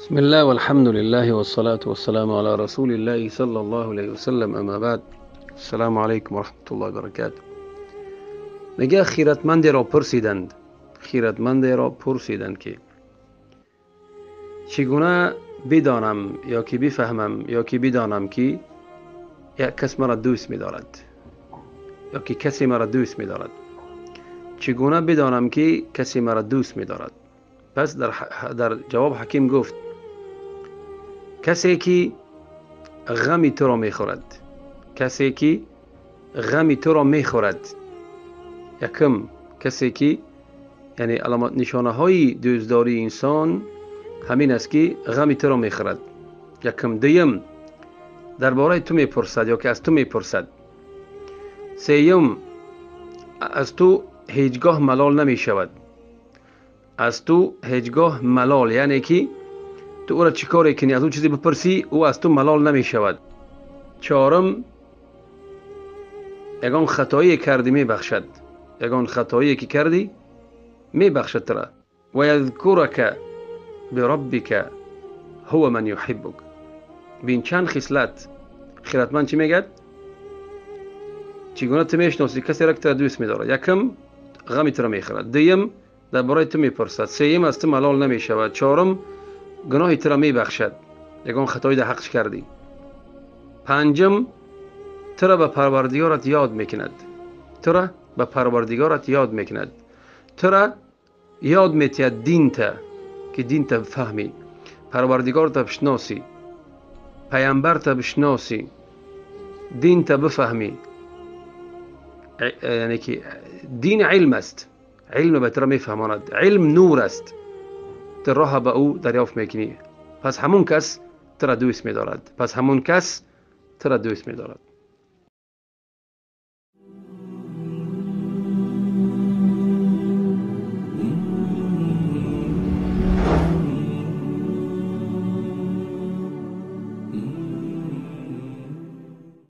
بسم الله والحمد لله والصلاة والسلام على رسول الله صلى الله عليه وسلم، اما بعد. السلام علیکم و رحمت الله و برکاته. میگه خیرتمندی را پرسیدند، خیرتمندی را پرسیدند که چگونه بدانم یا که بفهمم یا که بدانم که یک کس مرا دوست می‌دارد یا که کسی مرا دوست می‌دارد. چگونه بدانم که کسی مرا دوست می‌دارد؟ پس در جواب حکیم گفت کسی که غمی تو را میخورد، کسی که غمی تو را میخورد. یکم کسی که یعنی علامت نشانه های دوستداری انسان همین است که غمی تو را میخورد. یکم. دویم درباره تو میپرسد یا که از تو میپرسد. سیوم از تو هیچگاه ملال نمیشود. از تو هیچگاه ملال، یعنی که تو او را چیکار کنی، از او چیزی بپرسی او از تو ملال نمیشود. چهارم یگان خطایی کردی میبخشد، یگان خطایی که کردی میبخشد ترا. و یذکرک بربک هو من یحبک. بین چند خصلت خیرتمند چی میگد؟ چگونه تو میشناسی کسی را که ترا دوست میدارد؟ یکم غمی ترا میخورد، دویم درباره تو میپرسد، سیم از تو ملال نمیشود، چهارم گناهی ترا میبخشد یگان خطایی در حقش کردی، پنجم ترا به پروردگارت یاد میکند، ترا به پروردگارت یاد میکند، ترا یاد میتید دین تا که دین تا بفهمی، پروردگار تا بشناسی، پیامبر تا بشناسی، دین تا بفهمی. یعنی که دین علم است، علم به ترا میفهماند، علم نور است، تو راه به او دریافت میکنی. پس همون کس ترا دوست میدارد، پس همون کس ترا دوست میدارد.